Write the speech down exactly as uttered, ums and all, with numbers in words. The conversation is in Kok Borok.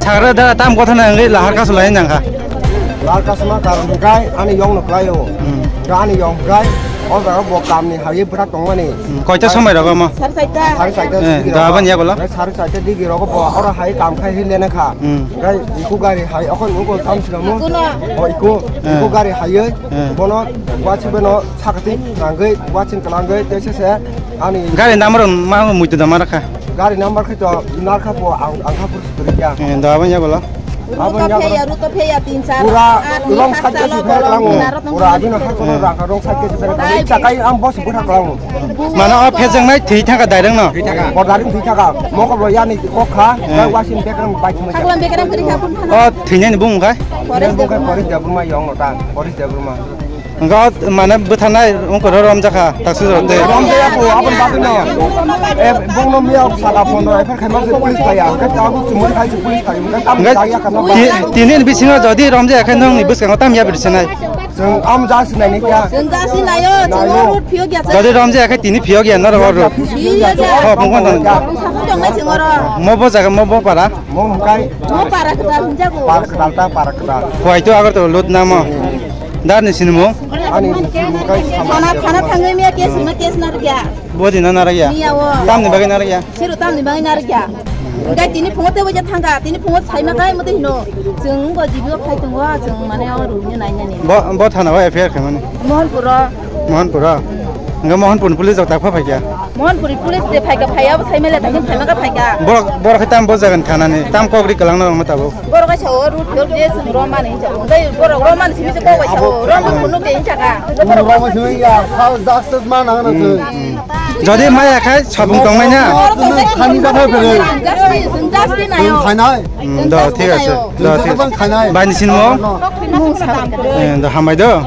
Sagra da tam kotha na ngai lahar kasu lai nang kha. Lahar kasu ma karon kai ani yong no klai o. Hmm. Ga ani yong kai o ga bo kam ni hawi bwrak tongmani. Hmm, koita somoi rogo mo? Sari saita. Sari saita Eh, digi da rogo. Ban ya bolo? Sari saita digi rogo bo oro hai kam khai hin lena kha. Hmm. Gai iku gari hai okon uko tam sinamu. Ikuno. O iku, Eh. iku gari hai Eh. bono wachi beno sakati nanggai wachin kalanggai tese se ani Gari number ma muitu da mara kha. Gari number khai to nar kha po ang ang kha pur suri ya. Eh, da ban ya bolo? Ruto pheya, ruto pheya, tin char, Pura at, wrong side ke siphe kalango. Pura aduna hakkono rang rong side ke siphe kalango. Chakai am boss butha kalango. Mana o phejang nai thwi thaka direct no. Bordaring thwi thaka. Moko bo yani kokha. Eh. Bai wasin bekram bai thumai. Haklam bekram kri khapun thana. O thwinani bung khai. Forest Debbarma. Forest Debbarma yong no ta. Forest Debbarma. Hingke o mane bwtharnai wngkoro romjakha taksu rok tei. Romjaya ko aboni bagwi no. E bongno miya saka pondro efer khaima se police phaiya. Hingke tabuk chumui khai se police phaiya. Hingke tabuk Hingke chaya kama. Ti-, tini ni bisingo jodi romjaya khe nongni bwskango tam ya bwrwi sanai. Chwng am ja sinai ni kya? Chwng ja sinaio, chwng Naio. Road phiyok ya. Jodi romjaya khe tini phiyok ya norok road. Phiyok ya. Ho, bungkhan tong. Sabu tong nai chwng oro. Mo bo jaga, mo bo para. Mo hingkai. Mo para kwtal hinjago. Para kwtal ta, para kwtal. Huai to agar to lut namo. Dar ni sinimo. Ani sinimo kai sama. Thana, thana thangwi miya case ma case narikya. Bodi na narikya. Miya o. Tamni bagwi narikya. Siro tamni bagwi narikya. Hingkai tini phungo tebo je thangka, tini phungo saima kai mate hino. Chwng bo G B o phai tongo, chwng mane o rung ni nai nani. Bo, bo thana o F I R khaimani. Mohanpuro. Mohanpuro. Hingke Mohanpur police rok takphai phaikya. Mohanpuri police de phaika phaiya, bo saimale takin phaimaka phaika. Borok, borok khe tam bo jagan thanani, tam kokri kwlangna rokma tabuk. Borok kaisa o road phiyok je chwng romani hinjak. Tei borok romani simi se kok kaisa o, romani phunuk de hinjak ka. Borok romani simi ya, sal justice man ang na chwng. Jodi maya khai sabung tongmai na. Borok tongmai na. Thani jathai phele. Justice, justice nayo. Chwng khainai. Hmm, do, thik ase. Do, thik. Chwng khainai. Bani sinmo? Mung sa. Eh, do hambai do.